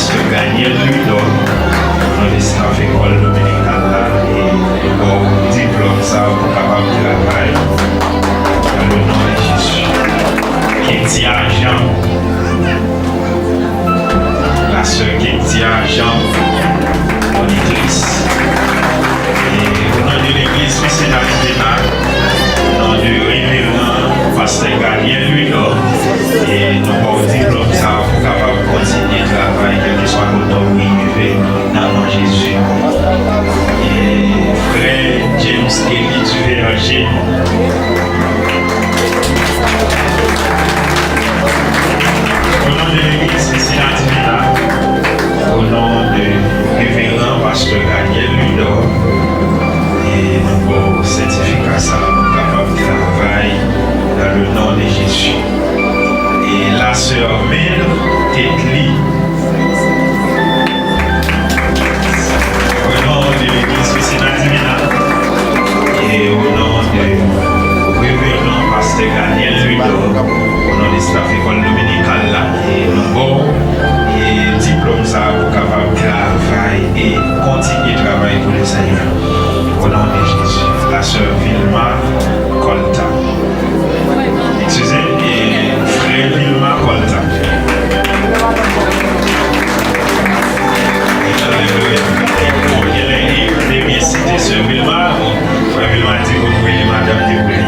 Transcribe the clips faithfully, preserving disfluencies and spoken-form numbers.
Daniel Louidor, nan staff ekòl dominikal la, e nou ba w diplòm sa pou w kapab travay dans le nom de Jésus. Ketia Jean, la sœur Ketia Jean, monitrice. E o non de legliz Misye Nadivina, o non de reveran pastè Daniel Louidor, e nou ba w diplòm sa pou w kapab kontinye travay, kèlkeswa lotò w rive, nan non Jezi. E frè James Kelly Duverger, o non de legliz Misye Nadivina, o non de reveran pastè Daniel Louidor, e nou ba w sètifika sa pou w kapab travay dans le nom de Jésus. E la sè Mèl Tetli, o non de legliz Misye Nadivina, e o non de reveran pastè Daniel Louidor, o non de staff ekòl dominikal la, e nou ba w, e diplòm sa pou w kapab travay e kontinye travay pou Lesenyè. O non de Jezi. La sè Vilma Colta. Eskize, e frè Vilma Colta. Alelouya. Bon, genlè, e, te byen site sè Vilma. Bon, frè Vilma di pou nou rele madanm li pou li.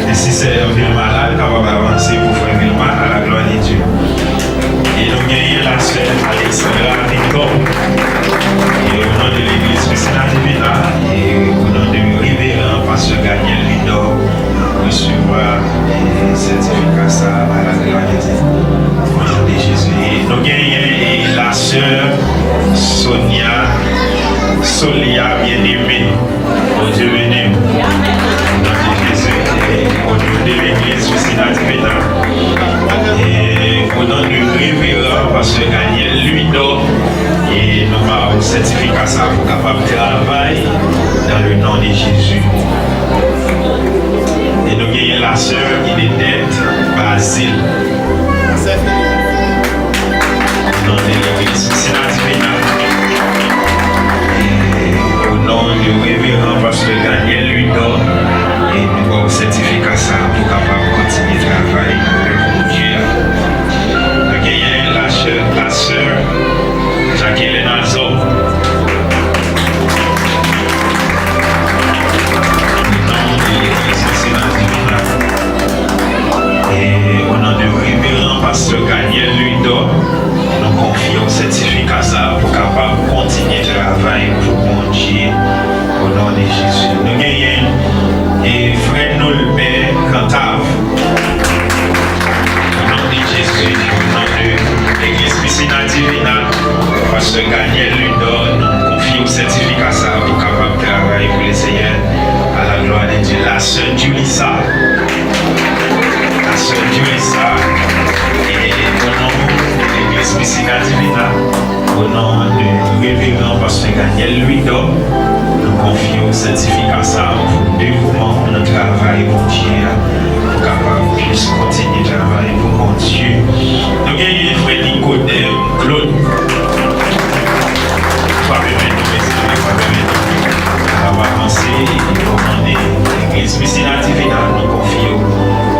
E si sè Vilma la, l kapab avanse pou frè Vilma, à la gloire de Dieu. E nou genyen la sè Alexandra Victor. E o non de legliz Misye Nadivina, e o non de reveran pastè Daniel Louidor, resevwa, e, sètifika sa a, à la gloire de Dieu. O non de Jezi. E nou genyen, e, la sè Sonia, Solia Bien-Aimé. Bondye beni w. O non de Jezi, e, o non de legliz Misye Nadivina, e o non de reveran pastè Daniel Louidor, e nou ba w sètifika sa pou w kapab travay dans le nom de Jésus. E nou genyen la sè Inedette Bazile. O non de legliz Misye Nadivina, e o non de reveran pastè Daniel Louidor, e nou ba w sètifika sa pou w kapab kontinye travay nan œuvre Bondye a. Nou genyen la sè, la sè Jacqueline Azor. O non de legliz Misye Nadivina, e o non de reveran pastè Daniel Louidor, nou konfye w sètifika sa a pou w kapab kontinye travay pou Bondye, o non de Jezi. Nou genyen, e, frè Nolbert Cantave. O non de Jezi, o non de legliz Misye Nadivina, pastè Daniel Louidor, nou konfye w sètifika sa a pou w kapab travay pou Lesenyè, à la gloire de Dieu. La sè Julissa, la sè Julissa, e o non de legliz Misye Nadivina, o non de reveran pastè Daniel Louidor, nou konfye w sètifika sa a pou devouman w nan travay Bondye a, pou kapab plis kontinye travay pou Bondye. Nou genyen frè Nicodème Claude. Frape men nou, mezanmi, frape men nou. N ap avanse, e o non de legliz Misye Nadivina, nou konfye w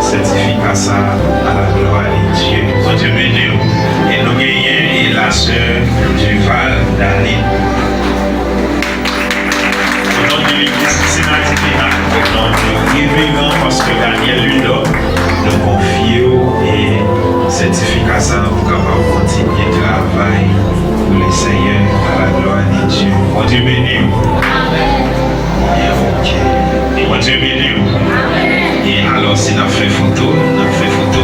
sètifika sa a, à la gloire de Dieu. Bondye beni w. E nou genyen, e la sè Duval Darline. O non de legliz Misye Nadivina, o non de reveran pastè Daniel Louidor, nou konfye w, e, sètifika sa a pou w kapab kontinye travay pou Lesenyè, à la gloire de Dieu. Bondye beni w. E, ok. Bondye beni w. E alò, si n ap fè foto, n ap fè foto.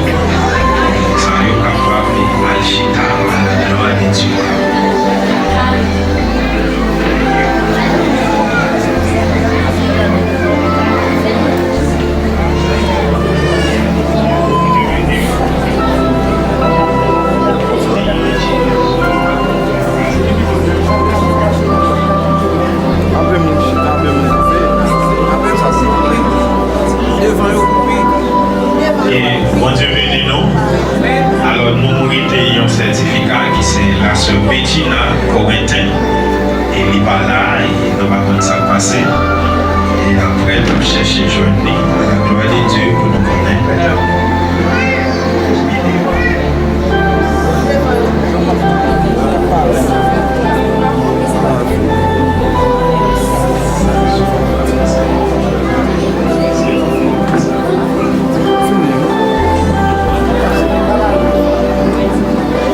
Sa yo kapab al chita, à la gloire de Dieu. Apre moun chita, apre moun kanpe, apre sa se... E Bondye beni nou. Bettina Corentin, e li pa la, e nou pa konn sa k pase. E apre, n ap chèche jwenn li. A la glwa de Dye pou nou konnen.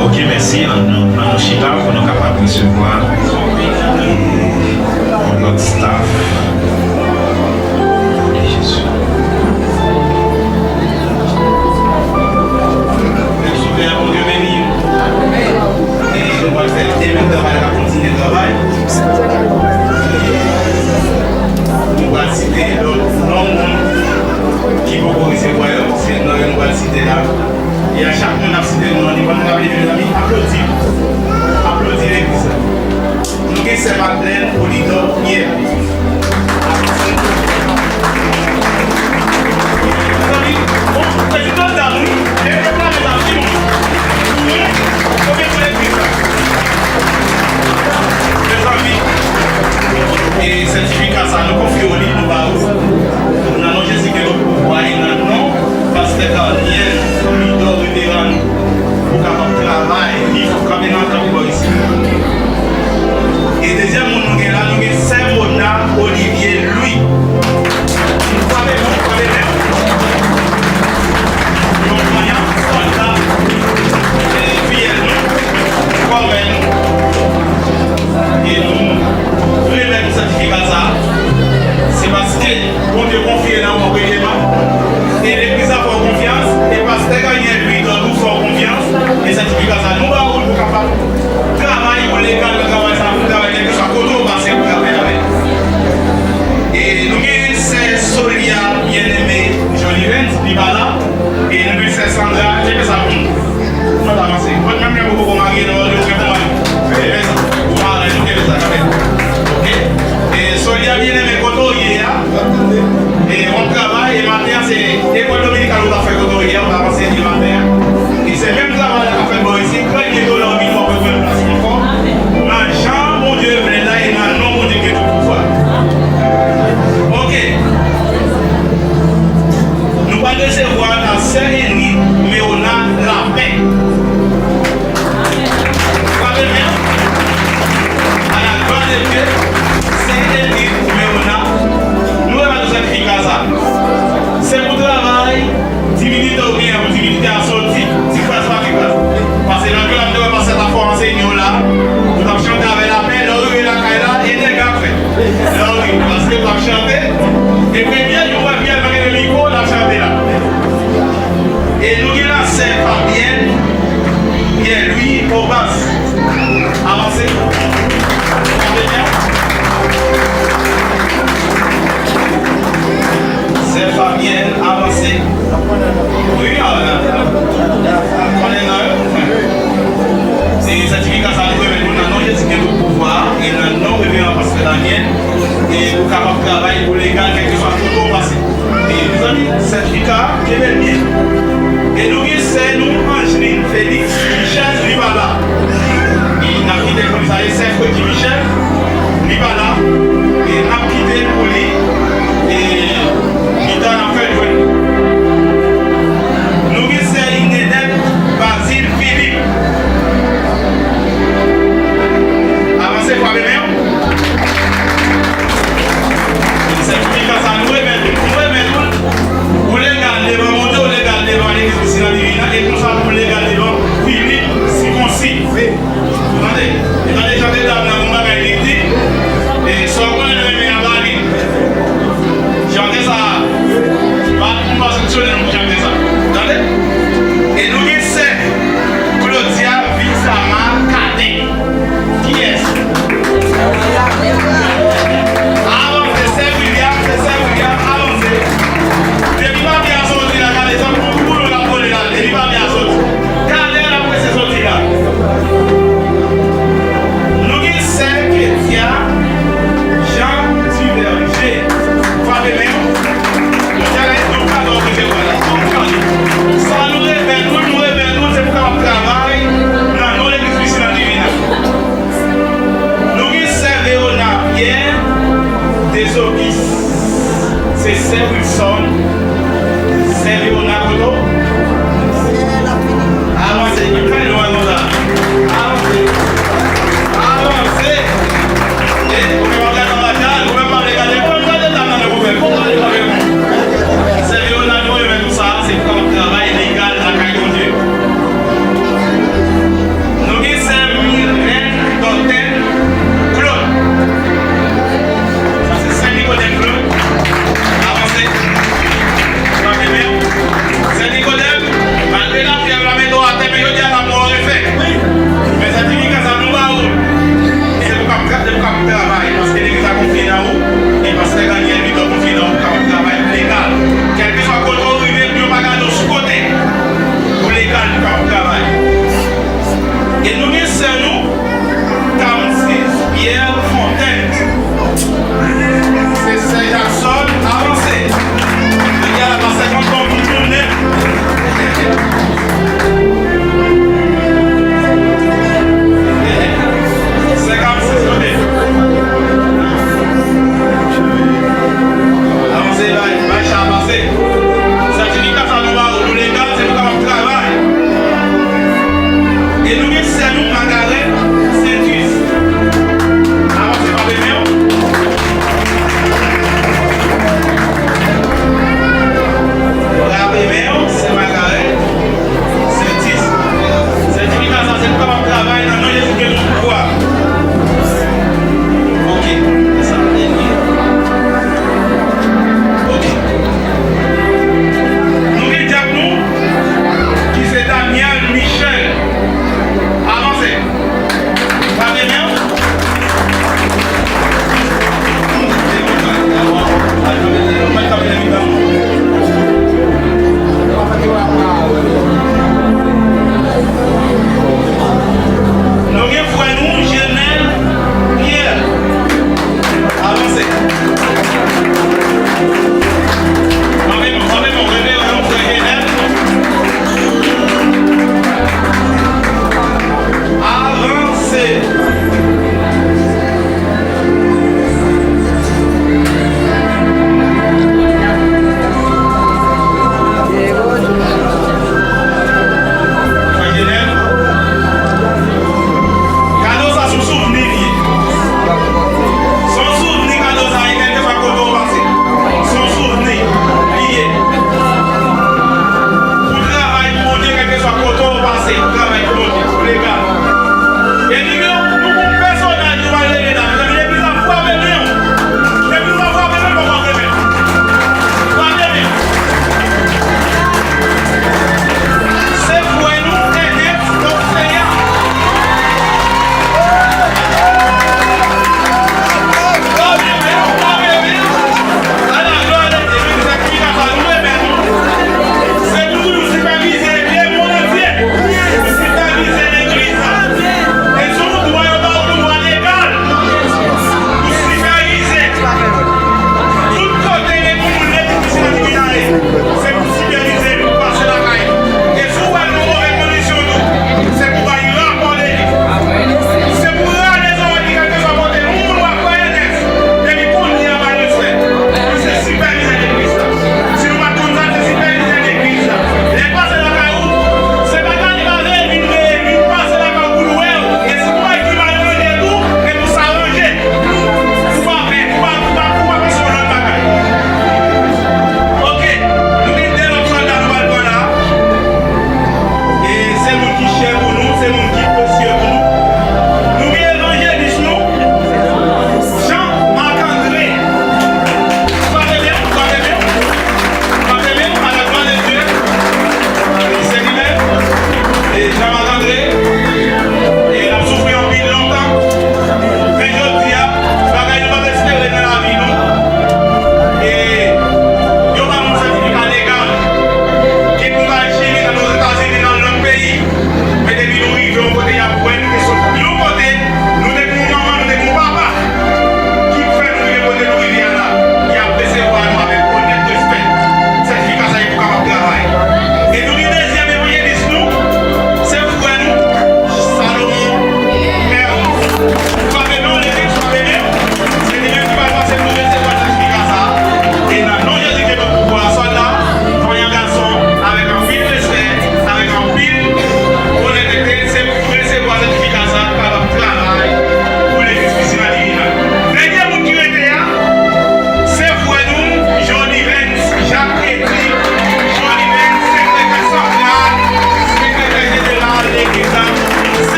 Ok, mèsi. An nou, an nou chita pou nou kapab resevwa, eh, yon lòt staff. Jezi. Sovè a, Bondye beni w. E nou pral fè demen travay la, kontinye travay. Nou pral site lòt non moun ki poko resevwa yo, se non yo nou pral site la. E a chak moun n ap site non an, li pa nou ka leve, mezanmi, aplodi. Aplodi legliz la. Nou gen sè Madeleine Polidor Pierre. Mezanmi, bon, se ti dam, wi. Leve la, mezanmi, timoun. Wi, konbyen pou legliz la? Mezanmi, e sètifika sa, nou konfye w li, nou ba ou. Nan non Jezi, ke nou pouvwa e nan non Pastè Daniel Polidor, reveran nou, pou kapab travay, li fò kanpe nan tan pou bò isi. E dezyèm moun nou gen la, nou gen Sè Mona Olivier Louis. Nou frape men, nou frape men. Yon vanyan sòlda, e fiyèl nou, kòrèy nou. E nou remèt nou sètifika sa a. Se paske Bondye konfye nan ou premyeman. E legliz la fè w konfyans. E pastè Daniel Louis Dodou fè w konfyans. E sètifika sa a, nou ba ou l pou kapab travay pou legal nan travay sa a, pou travay kèlkeswa kote w pase pou travay avèk. E nou gen sè Solia Bien-Aimé Jolivens, li pa la. E nou gen sè Sandra, kenbe sa pou nou. Mwen pa panse. Mwen menm, mwen poko marye, non, mwen gen pou mari. Kenbe sa. Ou marye, nou kenbe sa kanmenm. Ok? E Solia Bien-Aimé, kote w ye a? E w ap travay, e maten an, se lekòl dominikal ou t ap fè kote w ye a, ou t ap anseye maten an. E se menm travay la k ap fèt bò isi, premye dola w vin, w ap reprann plas ankò. Nan jan Bondye vle la, e nan non Bondye ki gen tout pouvwa. Ok. Nou pral resevwa la sè Enrit Meona Lapè. Frape men. A la glwa de Dye, sè Enrit Meona, nou remèt ou sètifika sa. Se pou travay, timidite w genyen, pou timidite a soti, ti kras pa ti kras. Paske nan ke l ap te wè pastè t ap fè w anseye w la, ou t ap chante avè lapè, lè w rive lakay la, e nèg ap fè. Lè w rive, paske l ap chante, e premye jou w wè Pyè pa gen mikwo, l ap chante la. E nou gen la sè Fabienne Pierre Louis Obas. Avanse. Fabienne. Sè Fabienne, avanse. Wi, a, a, a. Konnen nan yo. E sètifika sa nou remèt nou nan non Jezi ki gen tout pouvwa a, e nan non Reveran Pastè Daniel, e ou kapab travay pou legal kèlkeswa kote w pase. E mezanmi, sètifika a, kenbe l byen. E nou gen sè nou, Angeline Félix Michel, li pa la. E n ap kite l pou li, sa e sè Fredi Michel, li pa la. E n ap kite l pou li. E pita n ap fè l jwenn. Nou gen sè Inedette Basile Philippe. Avanse, frape men w. Sètifika sa, nou remèt ou, nou remèt ou. Ou legal devan Bondye, ou legal devan legliz Piscina Divina, e konsa pou legal devan Philippe Sikonsi. Tande, e tande jan de dam nan, yon bagay li di, e sa w konnen nou renmen a ba li.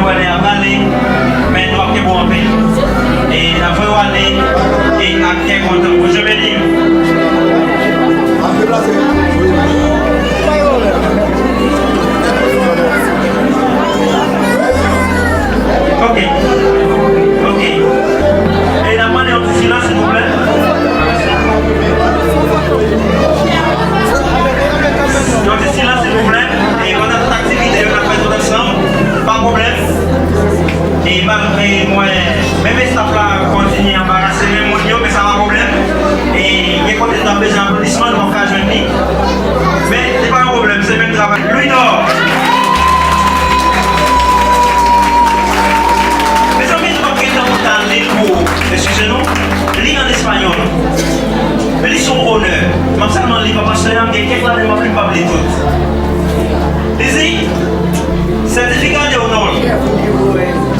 Wale a prale, men nou ap kenbe w anpil. E n ap voye w ale, e ak kè kontan. Bondye beni w. Ok. Ok. E n ap mande yon ti silans, silvouplè. Yon ti silans, silvouplè. E pandan tout aktivite yo, n ap fè tout ansanm. Pa pwoblèm. E malgre mwen, menm estaf la kontinye anbarase menm moun yo, men sa pa pwoblèm. E gen kote n ap bezwen aplodisman, nou p ap ka jwenn li. Men se pa yon pwoblèm, se menm travay. Louidor! Mezanmi, nou p ap gen tan pou n ta li l pou, eskize nou, li an espayòl. Men li se yon onè. M ap sèlman li, pa paske m gen kèk lane m ap li, m p ap li tout. Li di, certificado de honor.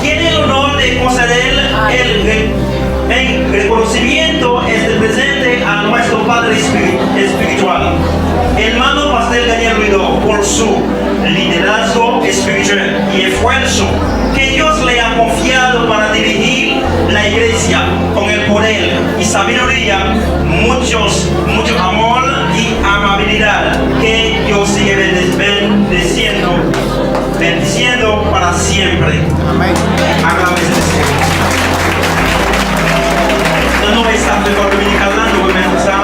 Tiene el honor de conceder el re-, en reconocimiento este presente a nuestro padre espiri-, espiritual, hermano Pastor Daniel Ruido, por su liderazgo espiritual y esfuerzo que Dios le ha confiado para dirigir la iglesia con el poder y sabiduría, muchos, mucho amor y amabilidad. Que Dios sigue bende-, bendeciendo, bendiciendo para siempre. Amèn. Aklame Jezi. Nan non estaf lekòl dominikal la, nou remèt ou sa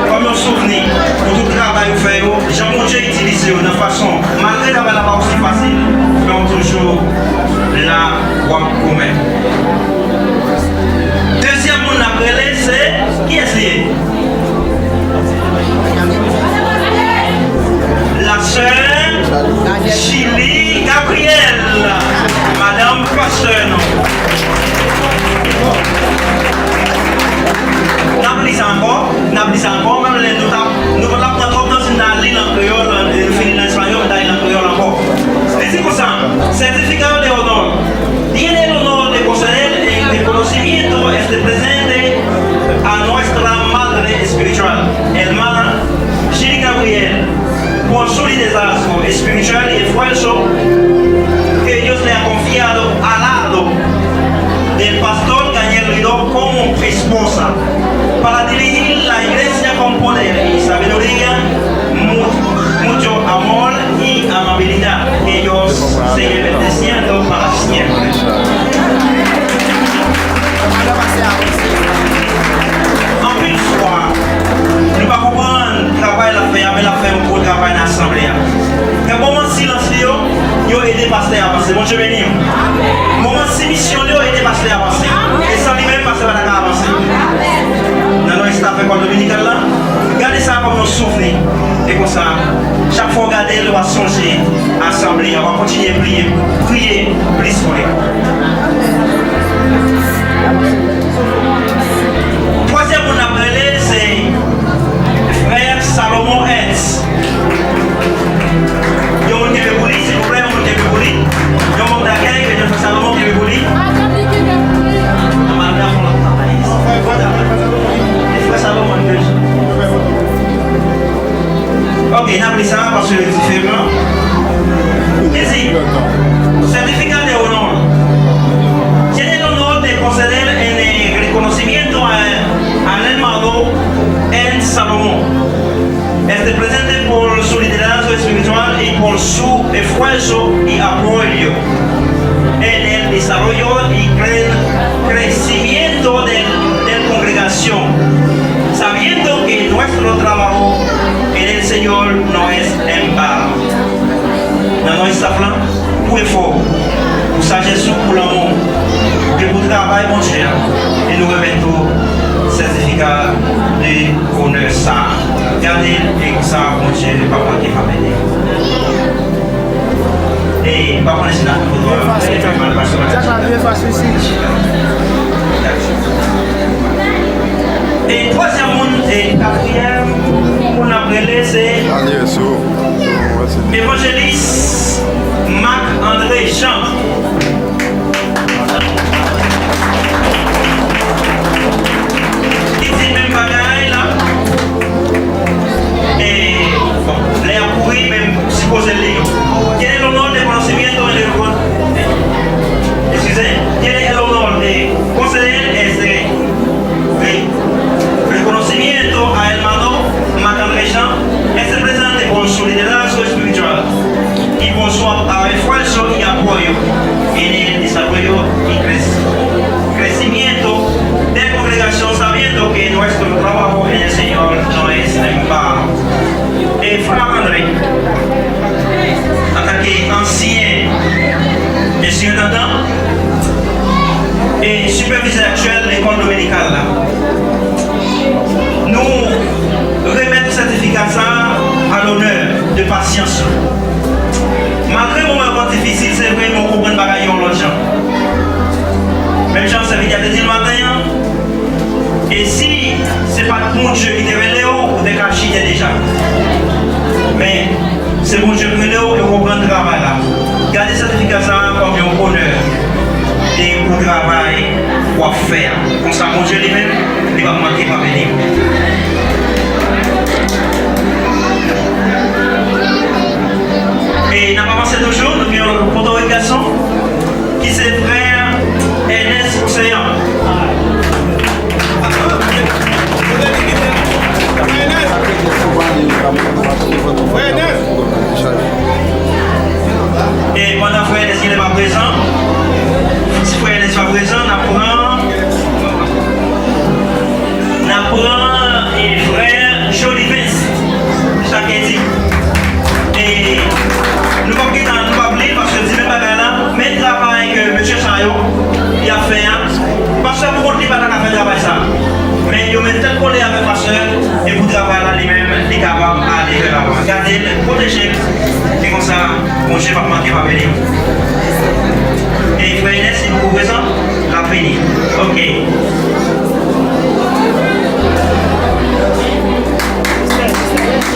kòm yon souvni pou tout travay ou fè yo, jan Bondye itilize w nan fason, malgre travay la pa osi fasil, men w toujou la, w ap goumen. Dezyèm moun n ap rele, se, kiyès li ye? La sè Chili Gabriel, madanm pastè nou. N ap li sa ankò, n ap li sa ankò, menm lè nou t ap, nou pa t ap pran twòp tan si n ta li l an kreyòl, nou fini l an espayòl, nou ta li l an kreyòl ankò. Li di konsa, certificado de honor. Tiene el honor de conceder el reconocimiento este presente a nuestra madre espiritual, hermana Chili Gabriel, por su liderazgo espiritual y esfuerzo que Dios le ha confiado al lado del pastor Daniel Ruido como esposa, para dirigir la iglesia con poder y sabiduría, mu-, mucho amor y amabilidad. Que Dios sigue bendeciendo para siempre. Anpil fwa, nou pa konprann travay l ap fè a, men l ap fè yon gwo travay nan asanble a. Nan moman silans li yo, yo ede pastè a avanse. Bondye beni w. Moman simisyon li yo ede pastè a avanse. E san li menm, pastè a pa ta ka avanse. Nan non estaf lekòl dominikal la, gade sa kòm yon souvni. E konsa, chak fwa w gade l, w a sonje asanble a, w a kontinye priye, priye plis vre. Twazyèm moun n ap rele, se frè Salomon Ernst. Yon moun kenbe pou li, silvouplè, yon moun kenbe pou li. Yon manm dakèy, ke frè Salomon kenbe pou li. Frè Salomon, bezwen. Ok, n ap li sa, paske diferan. Dice, certificado de honor. Tiene el honor de conceder el reconocimiento a, al hermano Ernst Salomón. Este presente por su liderazgo espiritual y por su esfuerzo y apoyo en el desarrollo y cre-, crecimiento del, del congregación, sabiendo que nuestro trabajo en el Señor no es en vano. Nan non estaf la, pou efò w, pou sajès ou, pou lanmou w, ke pou travay Bondye a, e nou remèt ou sètifika de onè sa a. Gade l, e konsa Bondye pa manke pa beni w. E pa konnen si n ap foto a, e mal pase. E twazyèm moun, e katriyèm moun n ap rele, se Evanjelis Marc André Jean. Li di menm bagay la. E, bon, lè y ap kouri, menm sipoze li yo. Tiene el honor de conocimiento en el, Sipèvizè aktyèl lekòl dominikal la. Nou remèt sètifika sa a a lonè de pasyans nou. Malgre moman yo difisil, se vre, men w konprann bagay yo yon lòt jan. Menm jan sèvitè a te di l maten an, e si se pa t Bondye ki te rele w, ou te ka chite deja. Men, se Bondye k rele w e w konprann travay la. Gade sètifika sa a kòm yon onè e pou travay w ap fè a. Konsa, Bondye li menm, li p ap manke pa beni w. E n ap avanse toujou, nou gen yon pòtowòt gason ki se frè Ernest Ocean. Frè Ernest! E pandan frè Ernest genlè pa prezan, si frè Ernest pa prezan, n ap pran, n ap pran, e, frè Jolivens Jacques Eddy. E nou p ap gentan, nou p ap li l paske l di menm bagay la, men travay ke mesye sa yo y ap fè a, pastè pou kont li pa ta ka fè travay sa. Men yo met tèt kole avèk pastè e pou travay la li menm li kapab ale vè lavan. Gade l, pwoteje l, e konsa Bondye p ap manke pa beni w. E frè Ernest, si nou pou prezan, l ap vini. Ok.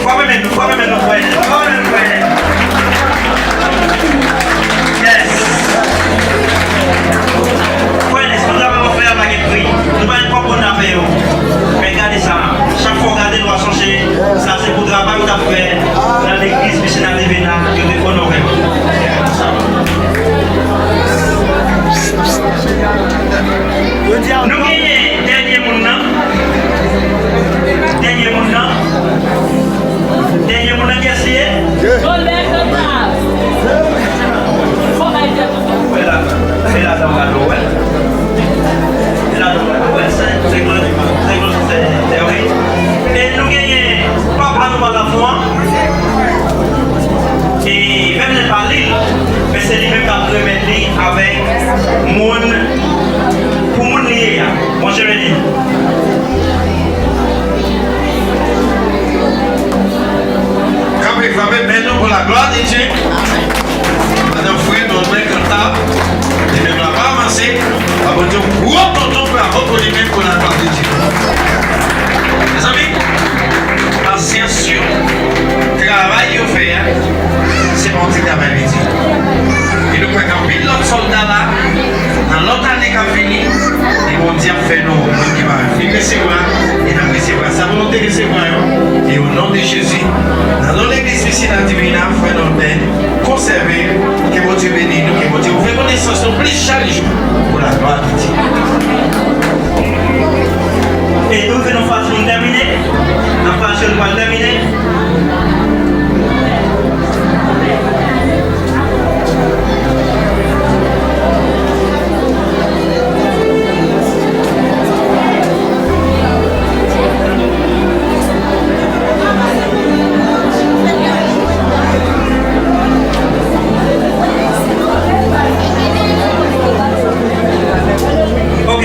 Frape men nou, frape men nou, frè Ernest. Frape men nou, frè Ernest. Yes. Frè Ernest, nou travay w ap fè a pa gen pri. Nou pa gen kòb pou n ta peye w. Men gade sa. Chak fwa w gade l, w a sonje, sa se pou travay ou t ap fè nan legliz Piscina Divina, yo te onore w. Nou genyen dènye moun nan. Dènye moun nan. Dènye moun nan, kiyès li ye? Wè la, e la dan w gade w wè. E la dan w gade w wè, se, se glòri, se glòri, se, se, wi. E nou genyen papa nou pa lafwa. E menm lè pa li l, men se li menm k ap remèt li avèk moun, pou moun li ye a. Bondye beni. Kanpe, frape men nou pou la glwa de Dye. Pandan frè nou nan kantab, li menm la pa avanse, pa Bondye gwo tonton bravo pou li menm pou la glwa de Dye. Mezanmi, pasyans yo, travay yo fè a, se pa yon ti travay piti. E nou kwè gen anpil lòt sòlda la, nan lòt ane k ap vini, e Bondye ap fè nou moun ki pa vin resevwa, e n ap resevwa sa nou te resevwa yo. E o non de Jezi, nan non legliz Piscina Divina, frè Norbert, konsève, ke Bondye beni nou, ke Bondye ouvri konesans nou plis chak jou, pou la glwa de Dye. E nou fè nou faz pou n tèmine, nan faz ke nou pral tèmine. Ok.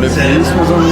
Sèvis, mezanmi.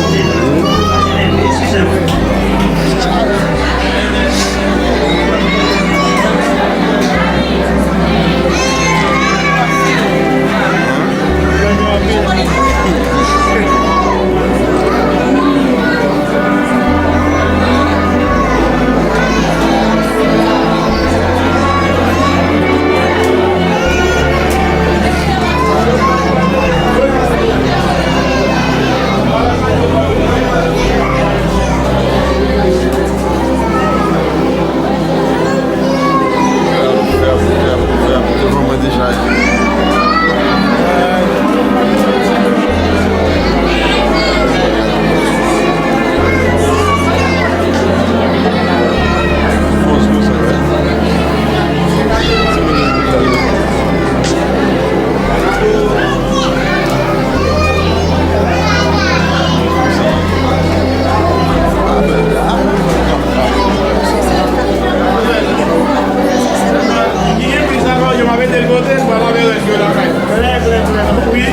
Ki gen plis ankò, yo m ap mete l kote, m pral lave rès yo lakay. Wi,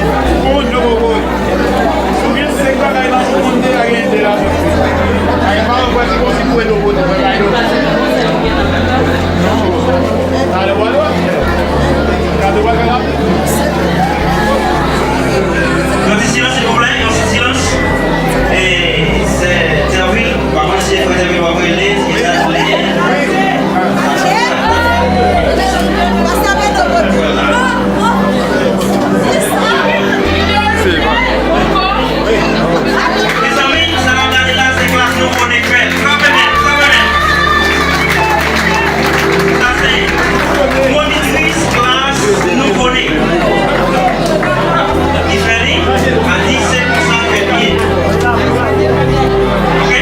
pou moun yo poko. Si w gen senk bagay nan yon moun, deja gen de ladan. Ay, pa wè si konsi pou ede w pote bagay yo. Ale, w ale. Gade w al fè la. Yon ti silans, silvouplè, yon ti silans. E, sè Tèvil, pa konn si e frè Tèvil w ap rele, si e sa l vle. Mezanmi, sa n ap gade la, se klas nouvo ne. Frape byen, frape byen. Sa se monitris klas nouvo ne. Li fè li a disèt san kèk pye. Ok?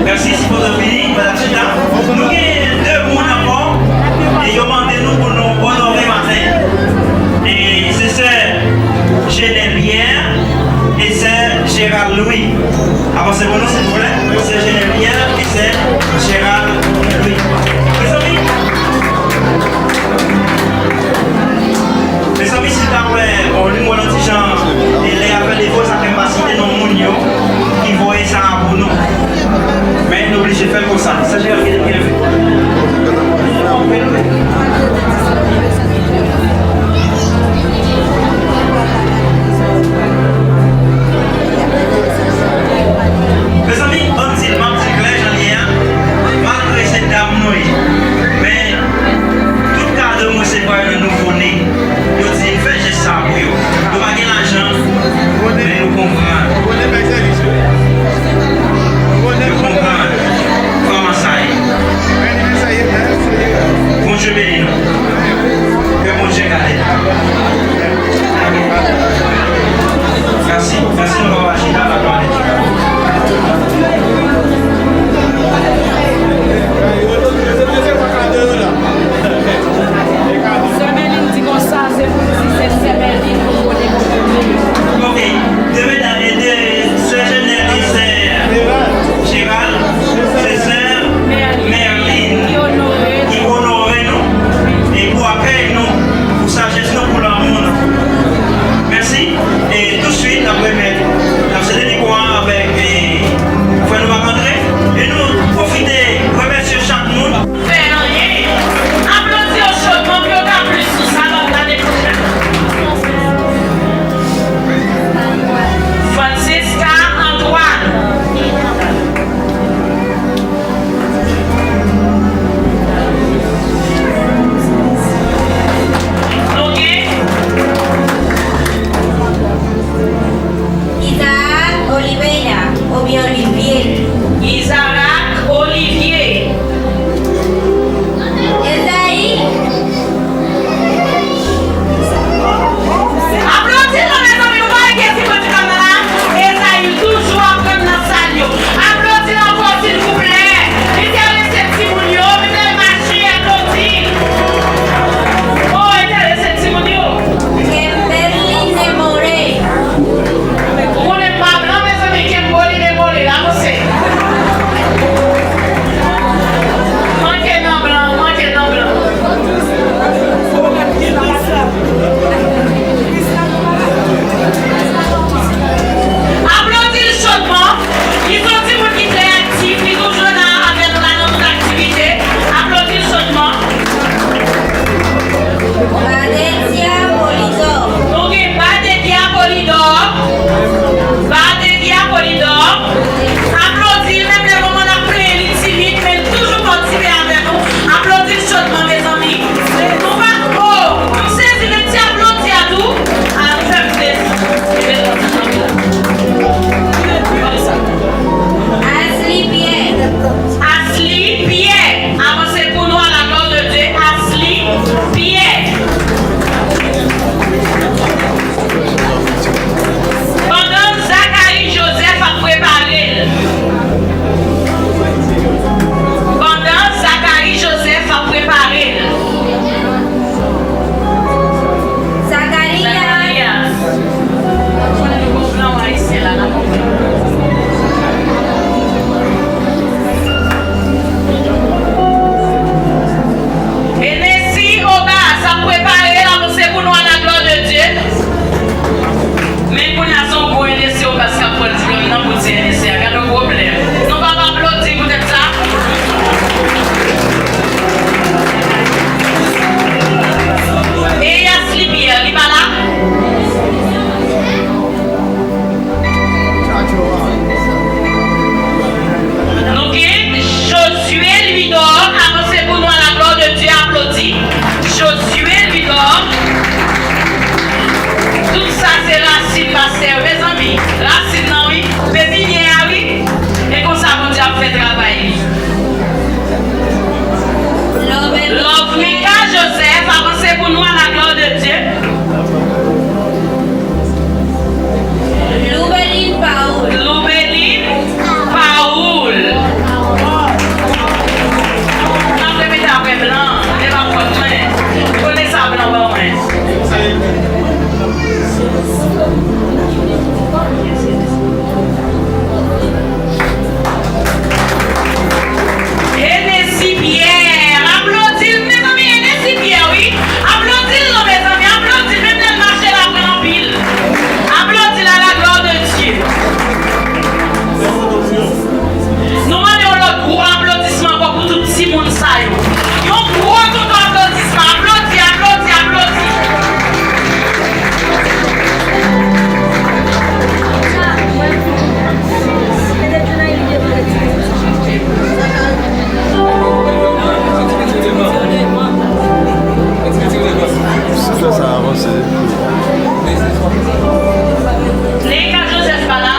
Mèsi, sipoze fini, madam Chita. Nou gen de moun ankò, e yo mande nou pou nou onore maten. E se sè Jenè Pierre e sè Gérald Louis. Avanse pou nou, silvouplè. Sè Jenè Pierre e sè Gérald Louis. Mezanmi, Mezanmi, si w ta wè, bon, li mwen yon ti jan, e lè y ap fè defo, sa fè m pa site non moun yo ki voye sa a pou nou. Men, nou oblije fè l konsa. Sa, se yon ki te byen fè. Mezanmi, ban m di l, ban m di l klè jan l ye a. Nan bout se N S C a, gade yon pwoblèm. Nou p ap aplodi poutèt sa? Eyas Lipyè, li pa la? Nou gen Josué Louidor, avanse pou nou, à la gloire de Dieu, aplodi. Josué Louidor. Tout sa se rasin pastè yo, mezanmi. Rasin nan, wi. Pepinyè a, wi. E konsa Bondye ap fè travay li. Lovemika Joseph, avanse pou nou, à la gloire de Dieu. Loubeline Paoul. Loubeline Paoul. M ap repete apre blan, e pa fòt mwen. Konnen sa blan ban mwen. Enesy Pierre, aplodi l, mezanmi, Enesy Pierre, wi. Aplodi l non, mezanmi, aplodi l, menm lè l mache, l aprann anpil. Aplodi l à la gloire de Dieu. Nou mande yon lòt gwo aplodisman ankò pou tout timoun sa yo. Yon gwo tonton aplodisman. Aplodi, aplodi, aplodi. Sa fè sa avanse. Neika Joseph pa la.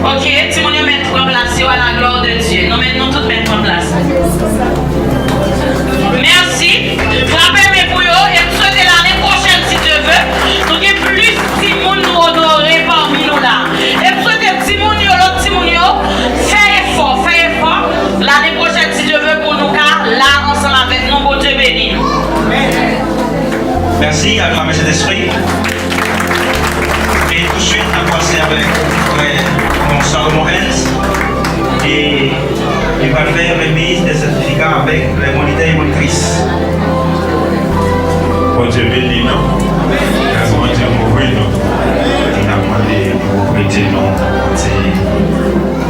Ok, timoun yo mèt pran plas yo à la gloire de Dieu. Nou mèt, nou tout mèt pran plas. Mèsi. Frape men pou yo. E m swete lane pwochèn, si Dye vle, nou gen plis timoun nou onore pami nou la. E m swete timoun yo, lòt timoun yo, fè efò, fè efò. Lane pwochèn, si Dye vle, pou nou ka la ansanm avèk nou. Bondye beni nou. Mèsi, aklamé Sentespri. E touswit, n ap pase avèk frè Salomon Hens. E li pral fè remiz de sètifika avèk lè monitè e monitris. Bondye beni nou. Gras Bondye kouvri nou. E n ap mande pou w prete nou yon ti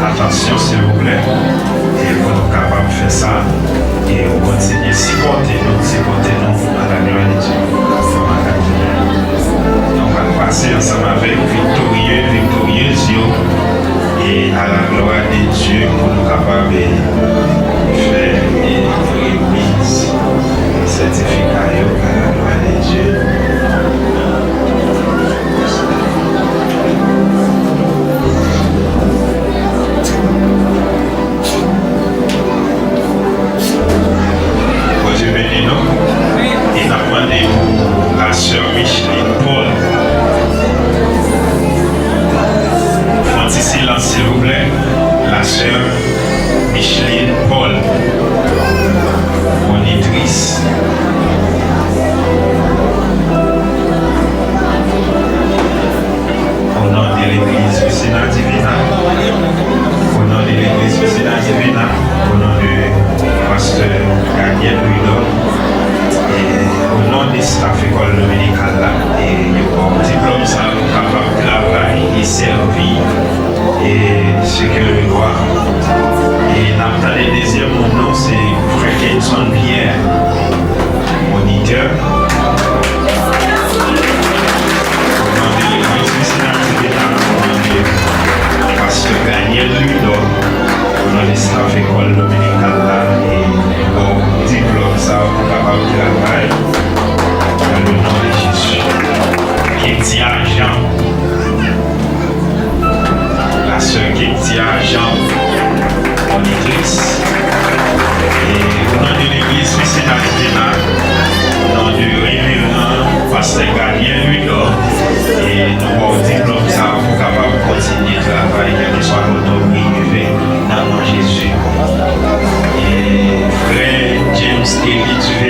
atansyon, silvouplè. E pou nou kapab fè sa, e w kontinye sipòte nou, sipòte nou, à la gloire de Dieu. Ansanm ak Dye. Nou pral pase ansanm avèk viktorye, viktoryez yo, e à la gloire de Dieu, pou nou kapab, e, fè, e, remiz sètifika yo, à la gloire de Dieu. Bondye beni nou. E n ap mande pou la sè Micheline Paul. Fè yon ti silans, silvouplè. La sè Micheline Paul, monitris. Au nom de l'église Piscina Divina. Au nom de l'église Piscina Divina. Au nom de pasteur Daniel Louidor. E au nom de staff école dominicale la. E yo ba w diplòm sa pou w kapab travay e sèvi e ce que le roi. E n ap tande dezyèm moun nou, se frè Kenson Pierre, monitè.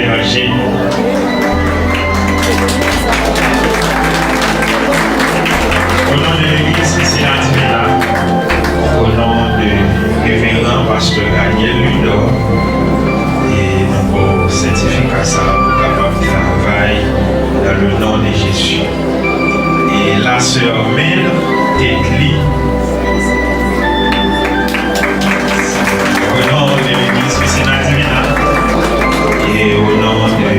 Ajenou. Au nom de l'église Piscina Divina, au nom de révérend pasteur Daniel Ludor, e nou ba w sètifika sa a pou w kapab travay dans le nom de Jésus. E la sè Mel Tetli. Au nom de l'église Piscina Divina et au nom de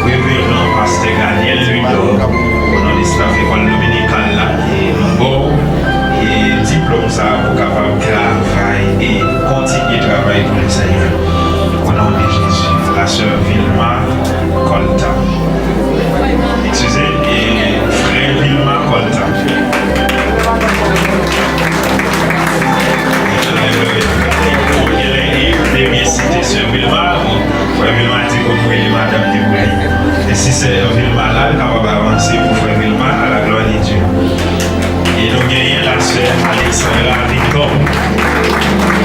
révérend pasteur Daniel Ludor, au nom de staff école dominicale la, e nou ba w e diplòm sa a pou w kapab travay e kontinye travay pou Lesenyè. Au nom de Jésus. La sè Vilma Colta. Eskize, e frè Vilma Colta. Ou genlè, e, te byen site sè Vilma, bon, frè Vilma di pou nou rele madanm li pou li. E si sè Vilma la, l kapab avanse pou frè Vilma, à la gloire de Dieu. E nou genyen la sè Alexandra Victor.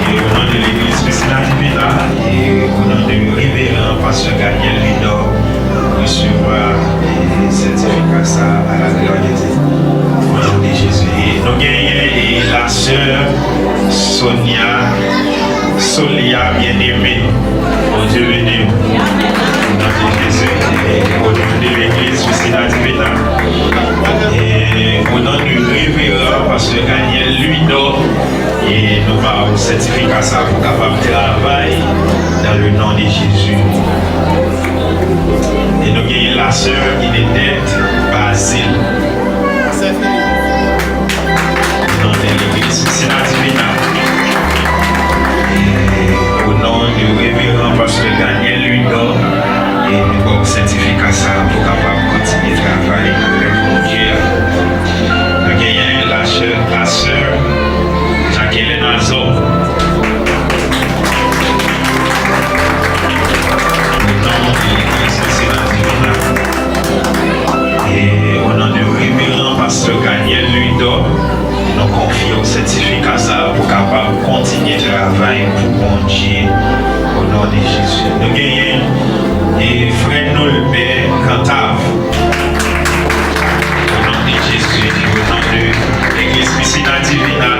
E au nom de l'église Piscina Divina, e au nom de révérend pasteur Daniel Ludor, resevwa, e, sètifika sa a, à la gloire de Dieu. Au nom de Jésus. E nou genyen, e, la sè Sonia Solia Bien-Aimé. Bondye beni w. Au nom de Jésus. E au nom de l'église Piscina Divina. E au nom de révérend pasteur Daniel Ludor. E nou ba w sètifika sa a pou w kapab travay dans le nom de Jésus. E nou genyen la sè Inedette Basile. Nan legliz Piscina Divina. E o non de reveran pastè Daniel Louidor, e nou ba w sètifika sa a pou w kapab kontinye travay avèk Bondye a. Nou genyen la sè, la sè Jacqueline Azor. O non de legliz Piscina Divina. E o non de reveran pastè Daniel Louidor, nou konfye w sètifika sa a pou w kapab kontinye travay pou Bondye. O non de Jezi. Nou genyen, e, frè Nolbè Cantave. O non de Jezi, o non de legliz Piscina Divina,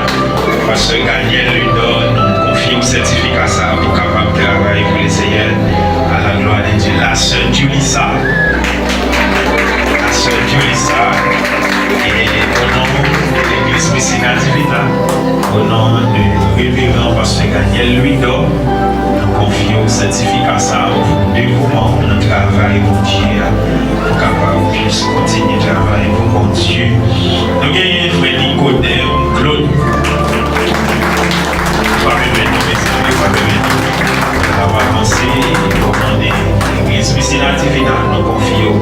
pastè Daniel Louidor, nou konfye w sètifika sa a pou w kapab travay pou Lesenyè, à la gloire de Dieu. La sè Julissa, la sè Julissa, e o non de legliz Piscina Divina, o non de reveran pastè Daniel Louidor, nou konfye w sètifika sa a pou devouman w nan travay Bondye a, pou w kapab plis kontinye travay pou Bondye. Nou genyen frè Nicodème Claude. Pa pèmèt nou, mezanmi, pa pèmèt nou. N ap avanse, e o non de legliz Piscina Divina, nou konfye w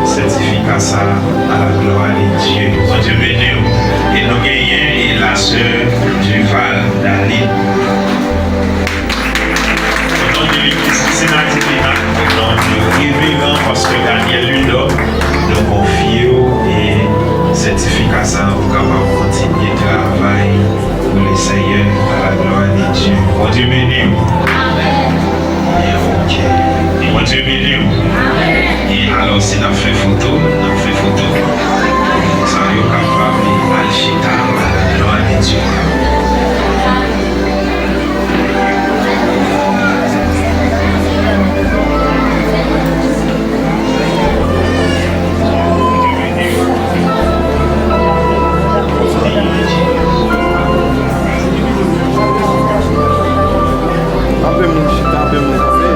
sètifika sa a, à la gloire de Dieu. Bondye beni w. E nou genyen, e la sè Duval Daline. O non de legliz Piscina Divina, o non de reveran pastè Daniel Louidor, nou konfye w, e sètifika sa a pou w kapab kontinye travay pou Lesenyè, à la gloire de Dieu. Bondye beni w. E ok. Bondye beni w. E alò, si n ap fè foto, n ap fè foto. Sa yo kapab al chita, à la gloire de Dieu. Anpil moun chita, anpil moun kanpe.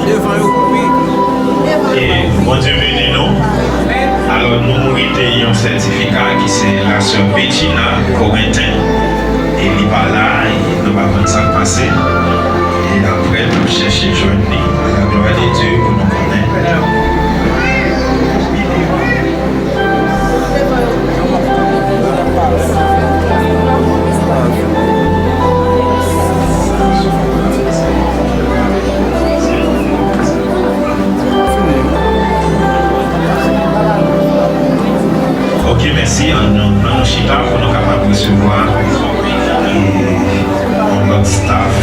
Devan yo koupe. E Bondye beni nou. Alò, nou rete yon sètifika ki se la sè Betchina Corentin. E li pa la, e nou pa konn sa k pase. E apre, n ap chèche jwenn li. À la gloire de Dieu, pou nou konnen. Ok, mèsi. Ann nou, ann nou chita pou nou kapab resevwa, e, yon lòt staff.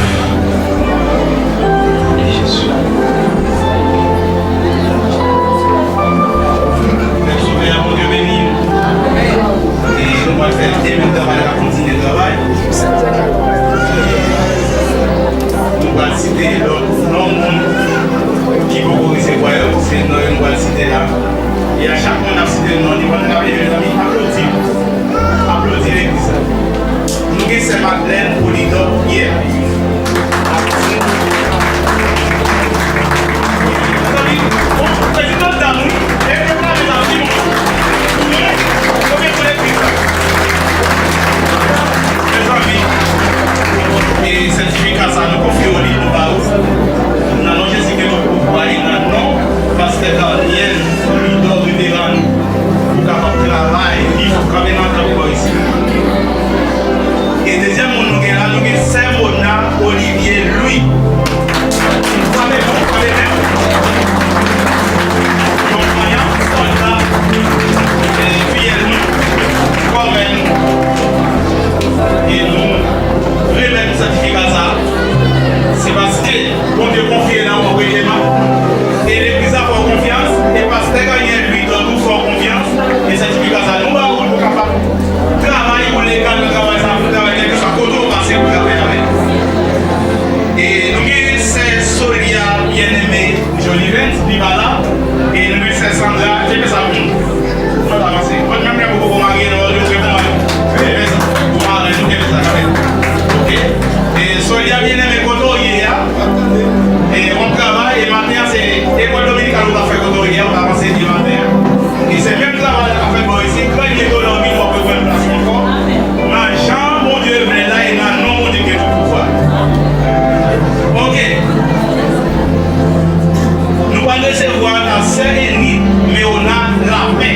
Sè Enid Meona Lapè.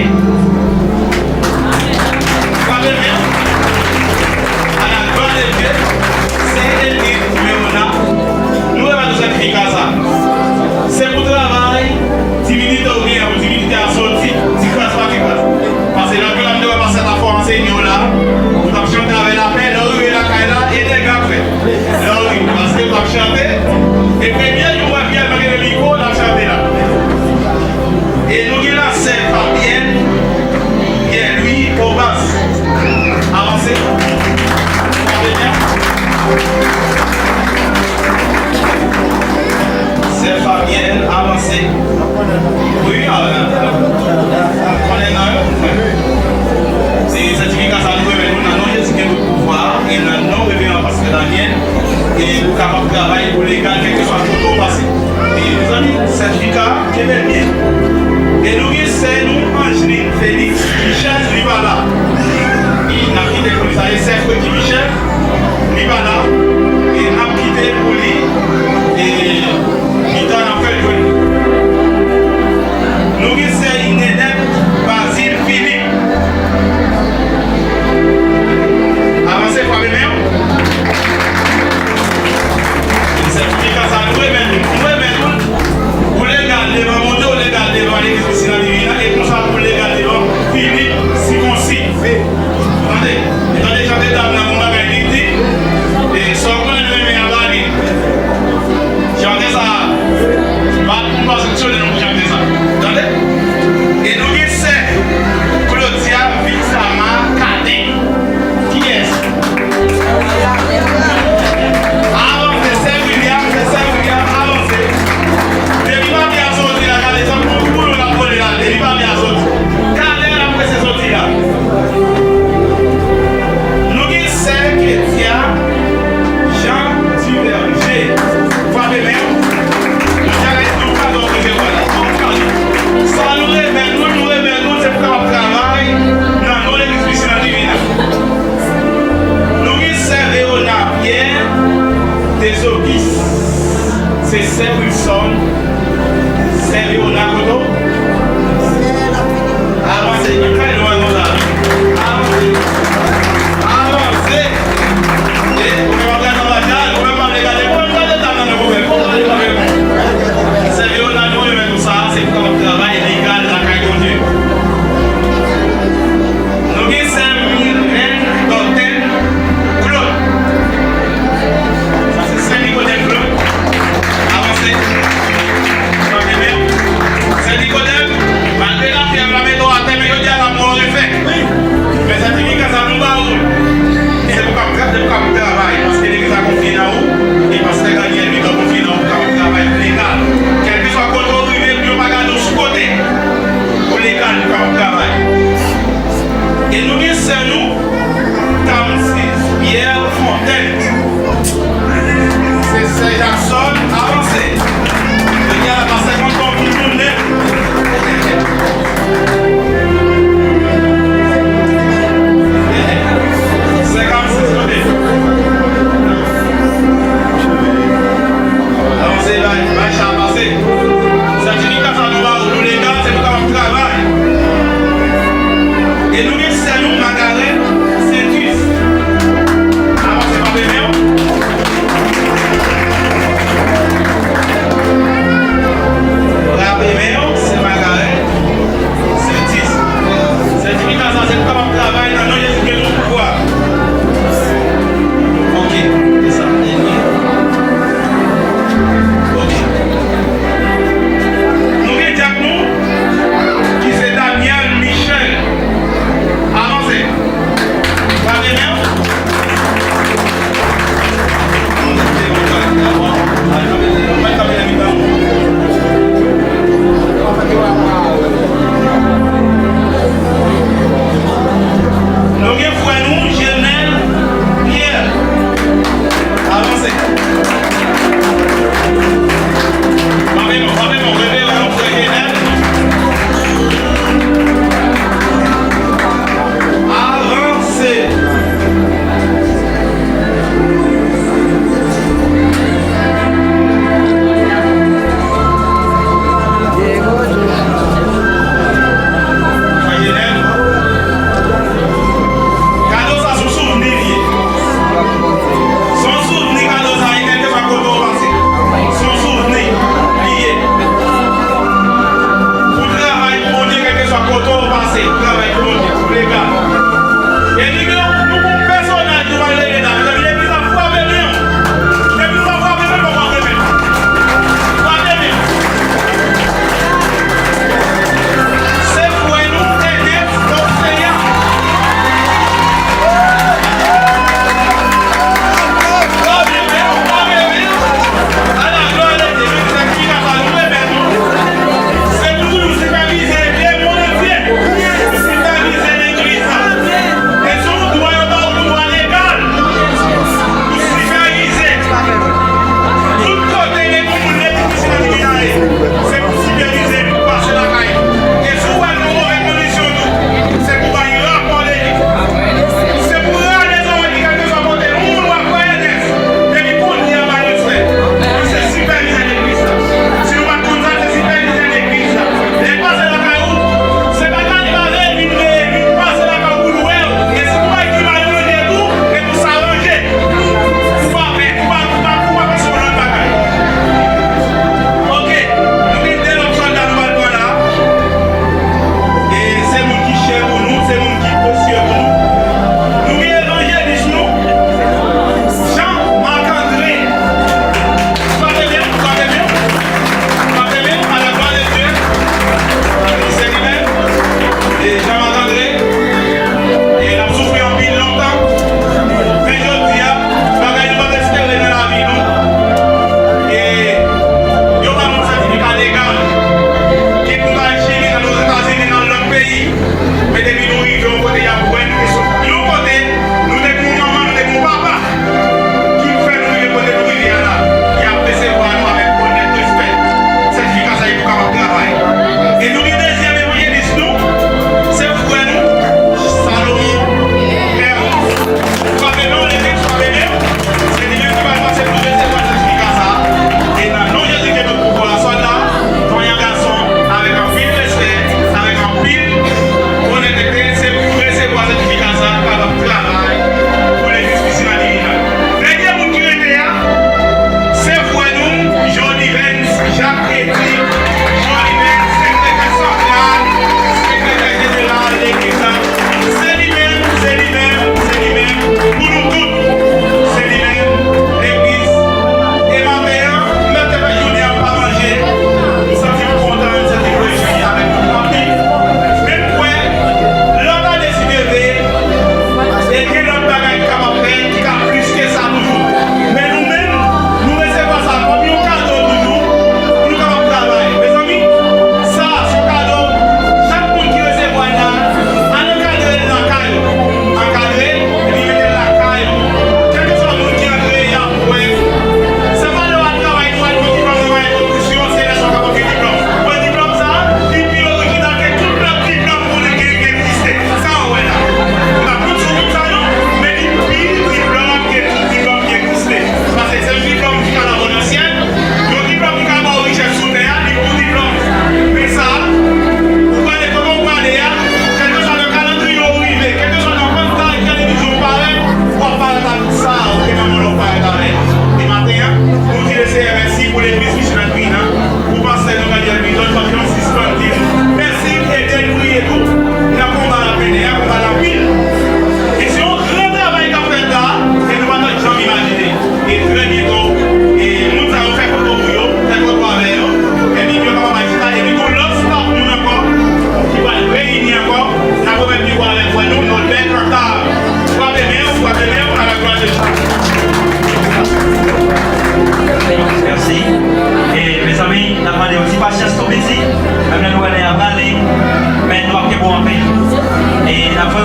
Frape men. À la gloire de Dieu, sè Enid Meona. Nou remèt nou sètifika sa. Se pou travay, timidite ou gen, pou timidite a soti, ti kras pa ti kras. Paske lòt jou la, m te wè pastè ta fò anseye w la, ou t ap chante avè lapè, lè w rive lakay la, e dega k fèt. Lè w rive, paske w t ap chante, e premye jou w wè Pyè pa gen mikwo, l ap chante la. E nou gen la sè Fabyèn Pyè Lwi Obas. Avanse. Fabyèn. Sè Fabyèn, avanse. Wi, a, konnen nan yo. Se sètifika sa nou remèt nou nan non Jezi gen tout pouvwa a, e nan non Reveran Pastè Daniel, e pou kapab travay pou legal kèlkeswa kote w pase. E mezanmi, sètifika a, kenbe l byen. E nou gen sè nou, Angeline Félix Michel, li pa la. E n ap kite pou li, sa e sè Fredi Michel, li pa la. E n ap kite pou li, e pita n ap fè l jwenn. Nou gen sè Inenèt Bazil Philippe. Avanse, frape men w. Sètifika sa, nou remèt nou, nou remèt nou. Ou legal devan Bondye, ou legal devan Legliz Pisina Divina, e konsa pou legal devan Philippe Sikonsi. Tande, tande chante dam nan, yon bagay li di, e sa w konnen nou renmen anba li. Chante sa, pa, m pa sanksyone nou pou chante sa. Tande? E nou gen sè Claudia Vixama Cadet. Kiyès? Avanse, sè William, sè William, avanse. Depi papye a soti la, gade, se pou, pou nou l ap vole la, depi papye a soti. Talè l ap prese soti la. Nou gen sè Ketia Jean Duverger. Frape men w. Sa nou remèt nou, nou remèt nou, se pou kapab travay nan non Legliz Pisina Divina. Nou gen sè Verona Pierre Desogis. Se sè Wilson. Sè Verona kote w? Avanse, ki fè lwen konsa. Avanse. Avanse. E, ou menm ap gade anba chal, ou menm ap gade, ou menm gade dam nan, ou menm, ou menm, ou menm. Sè Leonard, nou remèt nou sa, se pou kapab travay legal lakay Bondye. Nou gen sè Mireille Dòtèn Claude. Sa se sè Nicodème Claude. Avanse. Frape men w. Sè Nicodème, malgre lapyè yo la mete w atè, men jodi a la mò refè. Men sètifika sa nou ba ou. Se pou k ap, se pou k ap travay, paske legliz la konfye nan ou, e pastè Daniel Victor konfye nan ou pou k ap travay.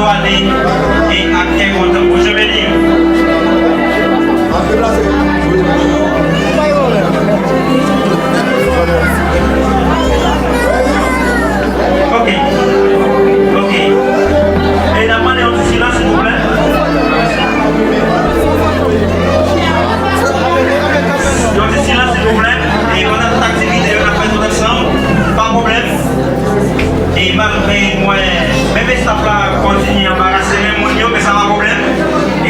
Pale e ak kè kontan. Bondye beni w. Ok. Ok. E n ap mande yon ti silans, silvouplè. Yon ti silans, silvouplè. E pandan tout aktivite yo, n ap fè tout ansanm. Pa pwoblèm. E malgre mwen, menm estaf la kontinye anbarase menm moun yo, men sa pa pwoblèm. E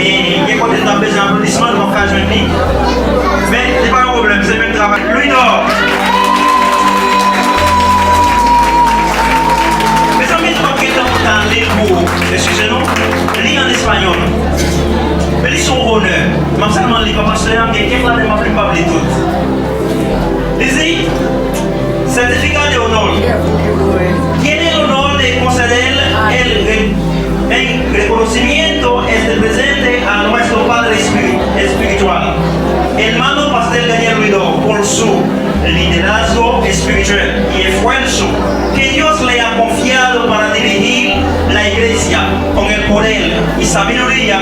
gen kote nou ap bezwen aplodisman, nou p ap ka jwenn li. Men, li pa yon pwoblèm, se menm travay. Louis Dor! Mezanmi, nou p ap gen tan pou n ta li l pou, eskize nou, li an espayòl. Men li se yon onè. M ap sèlman li, pa paske m gen kèk lane m ap li, m p ap li tout. Li di, certificado de honor. Tiene el honor de conceder el, re- en reconocimiento este presente a nuestro padre espiri- espiritual, hermano Pastor Daniel Ruido, por su liderazgo espiritual y esfuerzo que Dios le ha confiado para dirigir la iglesia con el poder y sabiduría,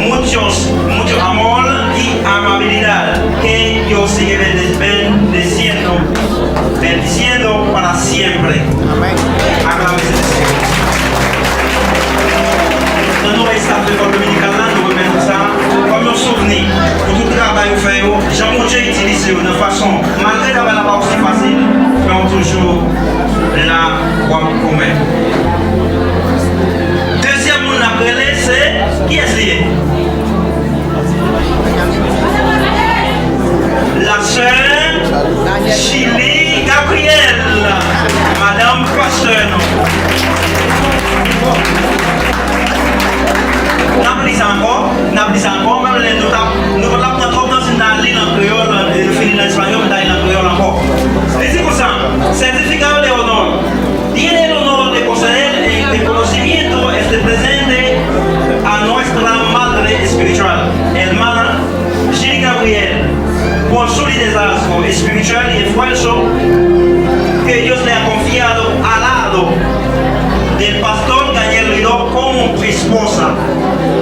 muchos, mucho amor y amabilidad. Que Dios sigue bendeciendo, bendiciendo para siempre. Amén. Aklame Senyè. Nan non estaf lekòl dominikal la, nou remèt ou sa kòm yon souvni pou tout travay ou fè yo, jan Bondye itilize yo nan fason, malgre travay la pa osi fasil, men ou toujou la, w ap goumen. Dezyèm moun n ap rele, se, kiyès li ye? La sè Chili Gabriel, madanm pastè nou. N ap li sa ankò, n ap li sa ankò, menm lè nou t ap, nou pa t ap pran twòp tan si n ta li l an kreyòl, e nou fini l an espayòl, nou ta li l an kreyòl ankò. Li di konsa, certificado de honor. Tiene el honor de conceder el reconocimiento este presente a nuestra madre espiritual, hermana Gilly Gabriel, por su liderazgo espiritual y esfuerzo que Dios le ha confiado al lado del pastor Daniel Ruido como esposa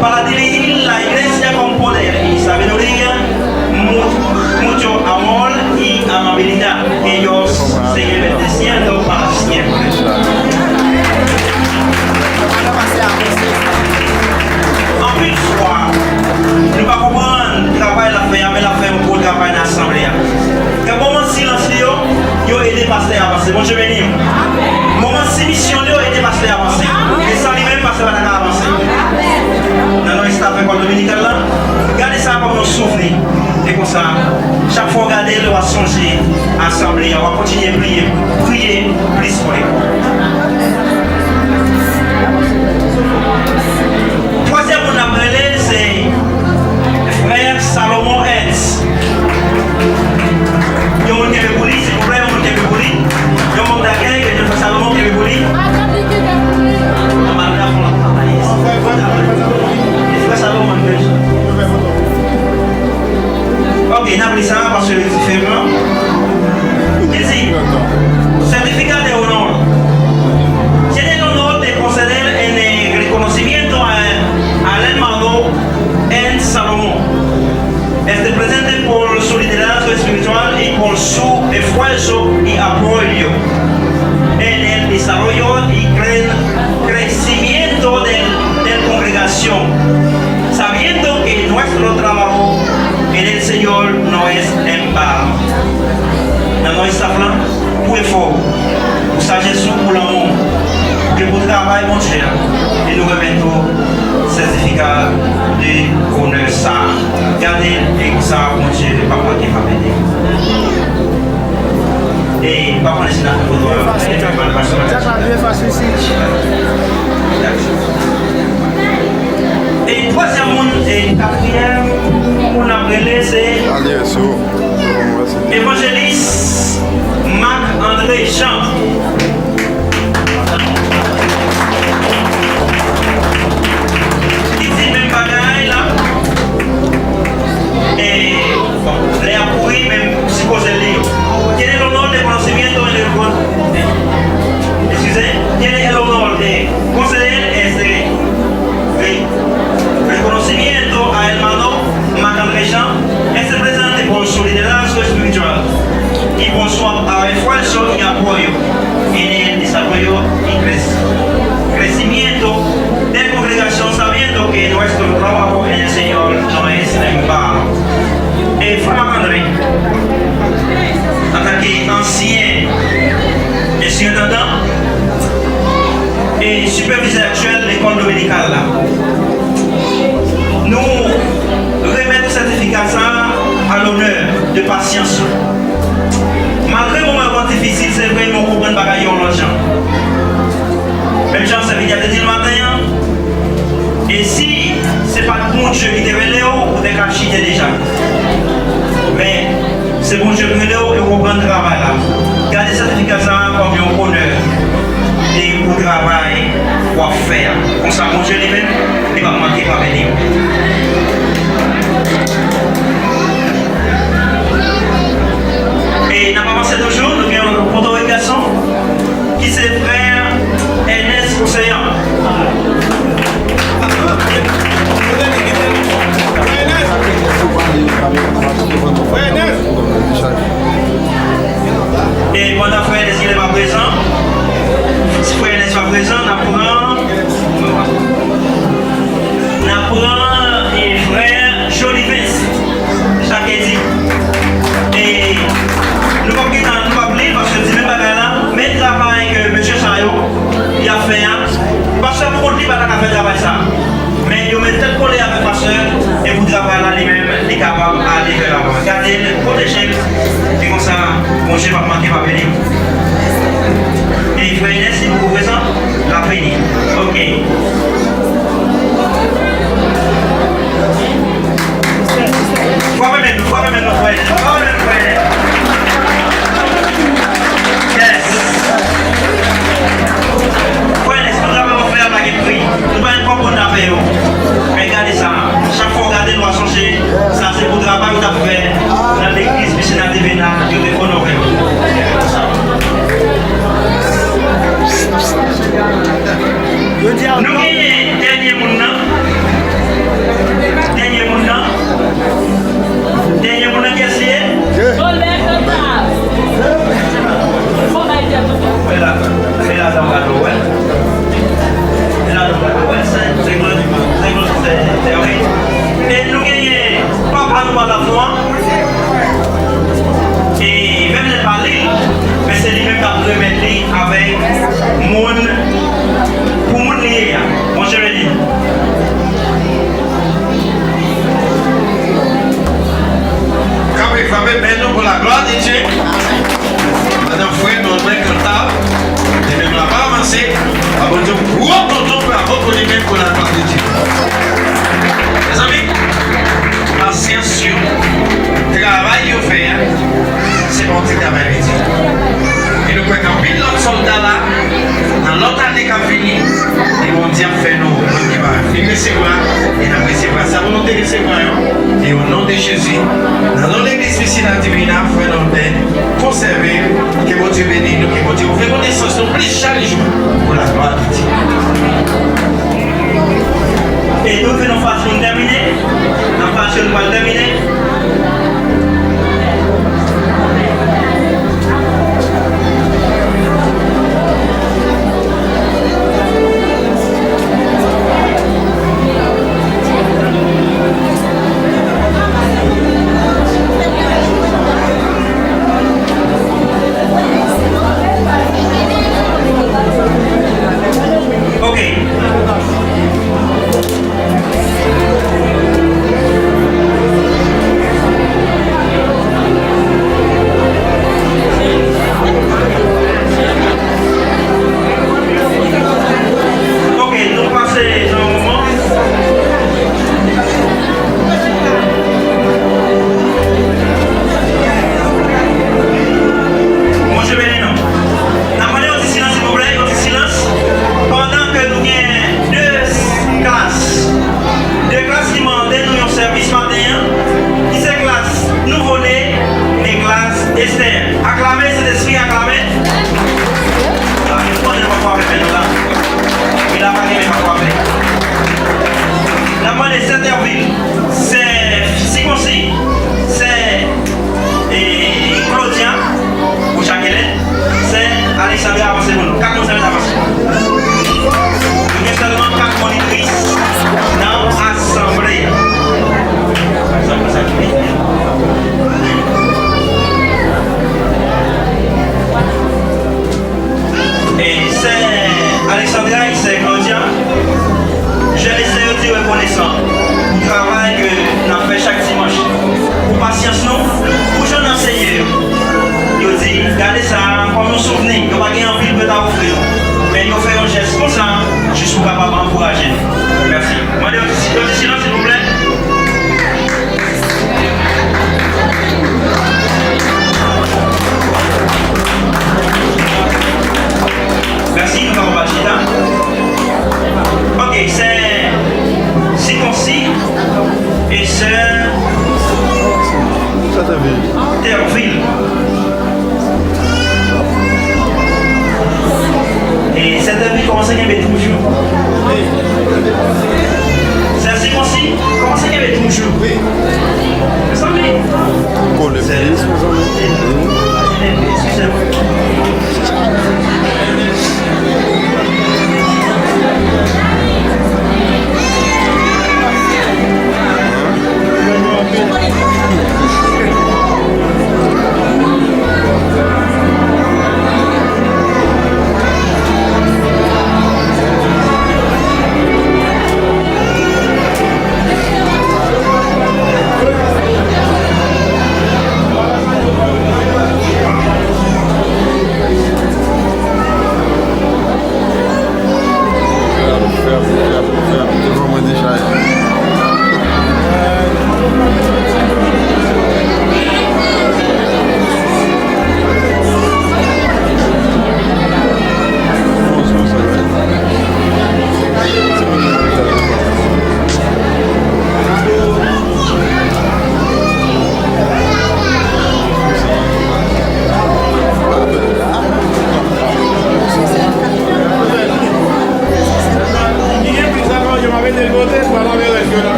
para dirigir la iglesia con poder y sabiduría, mu- mucho amor y amabilidad. Que Dios sigue bendiciendo para siempre. Anpil fwa, nou pa konprann travay l ap fè a, men l ap fè yon gwo travay nan asanble a. Kèk moman silans li yo, yo ede pastè a avanse. Bondye beni w. Moman simisyon li yo ede pastè a avanse. E san li menm, pastè pa ta ka avanse. Nan non estaf lekòl dominikal la, gade sa kòm yon souvni. E konsa, chak fwa w gade l, w ap sonje asanble a, w ap kontinye priye, priye plis pou li. Twazyèm moun n ap rele, se frè Salomon Ernst. Yon moun kenbe pou li, silvouplè, yon moun kenbe pou li. Yon manm dakèy, ke Frè Salomon kenbe pou li. Anba nou la fon la. Frè Salomon, menm jan. Ok, n ap li sa, paske li diferan. Li di, certificado de honor. Tiene el honor de conceder el reconocimiento a, al hermano N. Salomón. Este presente por su liderazgo espiritual y por su esfuerzo y apoyo en el desarrollo y cre- crecimiento del, del congregación, sabiendo que nuestro trabajo en el Señor no es en vano. Nan non estaf la, pou efò w, pou sajès ou, pou lanmou w, ke pou travay Bondye a, e nou remèt ou sètifika de onè sa a. Gade, e konsa, Bondye pa manke pa beni. E pa konnen si n ap fè foto a. E twazyèm moun, e katriyèm moun ap rele, se Evanjelis Marc André Jean. Li di menm bagay la. E, bon, lè y ap kouri, menm sipoze li yo. Tiene el honor de conocimiento en el con-, excuse, tiene el honor de conceder este Ao esfuerzo y apoyo en el desarrollo y cre- crecimiento de congregación, sabiendo que nuestro trabajo en el Señor no es en vano. E frè Marc-André, antanke ansyen ensidantan e sipèvizè aktyèl lekòl dominikal la, nou remèt sètifika sa a a lonè de pasyans ou. Malgre moman yo konn difisil, se vre, men w konprann bagay yo yon lòt jan. Menm jan sèvitè a te di l maten an, e si se pa t Bondye ki te rele w, ou te ka chite deja. Men, se Bondye ki rele w e w konprann travay la. Gade sètifika sa a kòm yon onè e pou travay w ap fè a. Konsa, Bondye li menm, li p ap manke pa beni w. E n ap avanse toujou, nou gen yon lòt potorik gason ki se frè Ernest Ocean. Frè Ernest! E pandan frè Ernest genlè pa prezan, si frè Ernest pa prezan, n ap pran, n ap pran, e, frè Jolivens Jakedi. E nou p ap gentan, nou p ap li l paske l di menm bagay la, men travay ke mesye sa yo y ap fè a, pastè pou kont li pa ta ka fè travay sa. Men yo met tèt kole avèk pastè, e pou travay la li menm, li kapab ale vè lavan. Gade l, pwoteje l, e konsa, Bondye p ap manke pa beni w. E frè Ernest, si nou poko prezan, l ap vini. Ok. Frape men nou, frape men nou, frè Ernest, frape men nou, frè Ernest. Yes. Frè Ernest, tout travay w ap fè a pa gen pri. Nou pa gen kòb pou n ta peye w. Men gade sa, chak fwa w gade l, w a sonje, sa se pou travay ou t ap fè nan legliz Piscina Divina, yo te onore w. Nou genyen dènye moun nan. Dènye moun nan. Dènye moun nan, kiyès li ye? Jolbè Chantal. Fò bay tèt ou. Fè la, fè la, dan gado, wè. Fè la, dan gado, wè. Se, se, se, se, se, wi. E nou genyen papa nou pa la fwa. E menm lè l pa li l, men se li menm k ap remèt li avèk moun, pou moun li ye a. Bondye beni. Kanpe, frape men nou pou la glwa de Dye. Pandan frè nou antre kanta, li menm l ap avanse, a Bondye gwo tonton bravo pou li menm pou la glwa de Dye. Mezanmi, pasyans yo, travay yo fè a, se pa yon ti travay piti. E nou kwè gen anpil lòt sòlda la, nan lòt ane k ap vini, e Bondye ap fè nou moun ki pa fin resevwa, e n ap resevwa sa pou nou te resevwa yo. E o non de Jezi, nan non legliz Piscina Divina, frè Norbert,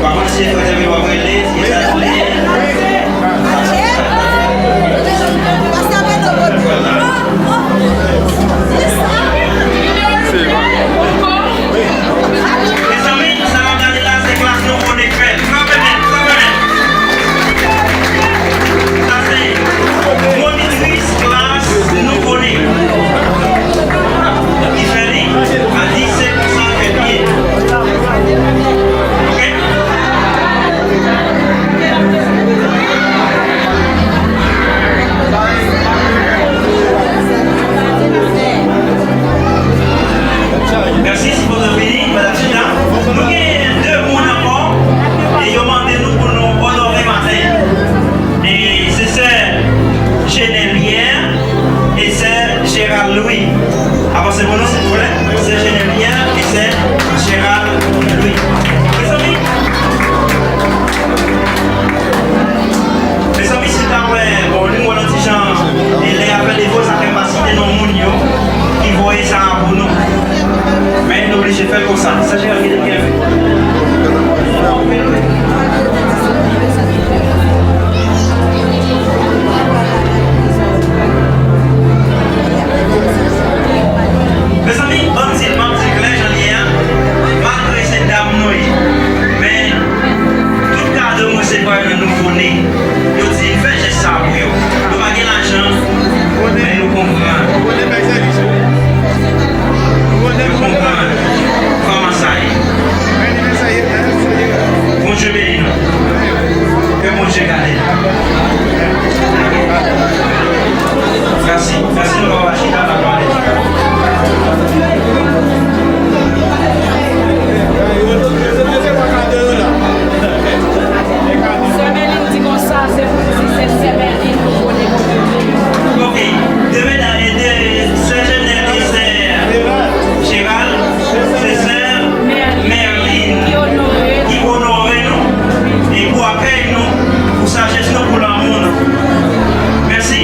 Pastè Beno Bodri. Mezanmi, sa n ap gade la, se klas nouvo-ne k fè l. Frape men, frape men. Sa se monitris klas nouvo-ne ki fè li a disèt pou san fè byen. Oke? Mèsi, sipoze fini, Madan Chita. Nou gen de moun ankò, e yo mande nou pou nou onore maten. E se sè Jenèlyè e sè Gérald Louis. Avanse pou nou, silvouplè. Sè Jenèlyè e sè Gérald Louis. Mezanmi, mezanmi, si w ta wè, bon, nou wè yon ti jan, e lè y ap fè devo, sa fè pa site non moun yo ki voye sa a pou nou. Men nou oblije fè l konsa. Sa Gérald ki te gen fè. Mezanmi, ban m di l, ban m di l klè jan l ye a, malgre se dam nou ye, men tout kado m resevwa yo nan nouvo-ne, yo di n fè jès sa a pou yo. Nou pa gen lajan, men nou konprann. Nou konprann kòman sa ye. Bondye beni nou. Ke Bondye gade nou. Mèsi. Mèsi nou papa chita la glwa de Dye. Sè Mèlin di konsa, se pou se sè Mèlin pou konnen pou konnen. Ok. De medam e de sè Jenèl e sè Jeral, se sè Mèlin ki onore nou e pou akèy nou, pou sajès nou, pou lanmou nou. Mèsi.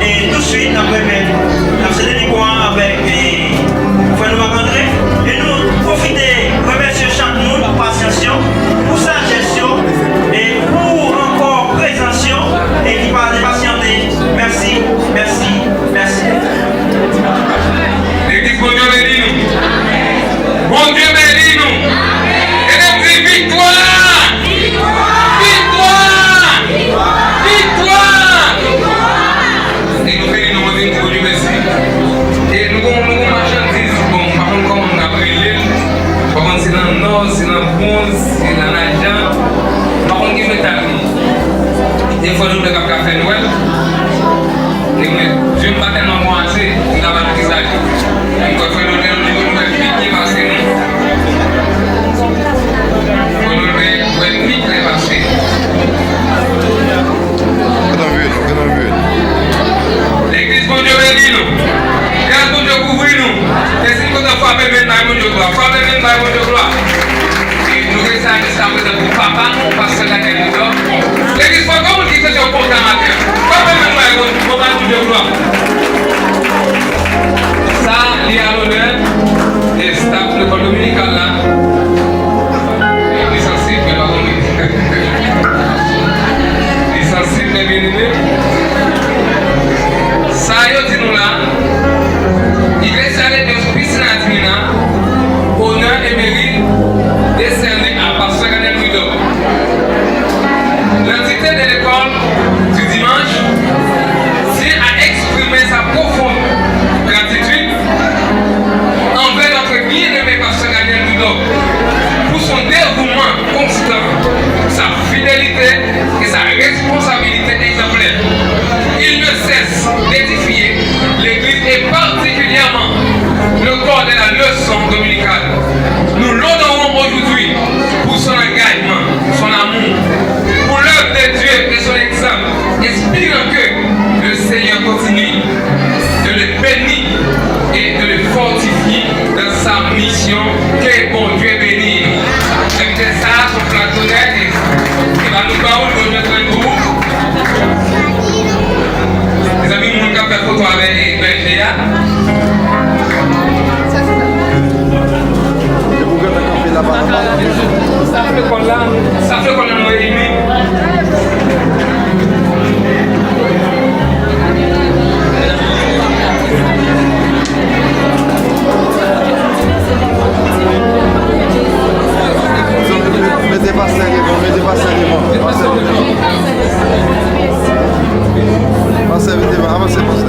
E touswit, n ap remèt, n ap sede mikwo a avèk, e, frè nou Marc André. E nou pwofite remèsye chak moun pou pasyans yo, pou sajès yo, e pou ankò prezans yo, e ki pa depasyante. Mèsi, mèsi, mèsi. Legliz, Bondye beni nou. Bondye beni nou. Ede m di viktwa! Viktwa! Viktwa! E nou beni nou, Bondye, nou di Bondye mèsi. E nou gon, nou gon machandiz, bon, m pa konn kòman m t ap rele l. M pa konn si nan Nò, si nan Bwonz, si nan Lajan. M pa konn ki metal li ye. Gen fò nou t ap ka fè n wè l. E mwen, je m pa tèlman bon ase pou ta ba nou kisa li. M kwè frè Nonèl, li wè pi byen pase nou. Frè Nonèl wè pi klè pase nou. Gad anvi nou, gad anvi nou. Legliz, Bondye beni nou. Gras Bondye kouvri nou. E si n kontan, frape men n bay Bondye glwa. Frape men n bay Bondye glwa. E nou rete la jiskaprezan pou papa nou, pastè Daniel Louidor. Legliz, fò gon moun ki santi yo kontan maten an. Frape men n bay Bondye, fò bay Bondye glwa. Sa, li a lonè de staf lekòl dominikal la. Li sansib, men pa konn li. Li sansib, men byeneme. Sa yo di nou la, Iglesia de Dios Piscina Divina, honneur et mérite décerné à Pasteur Daniel Louidor. L'entité de l'école du dimanche tient à exprimer sa profonde gratitude Mete pastè devan, pastè devan. Pastè vin devan, avanse pastè.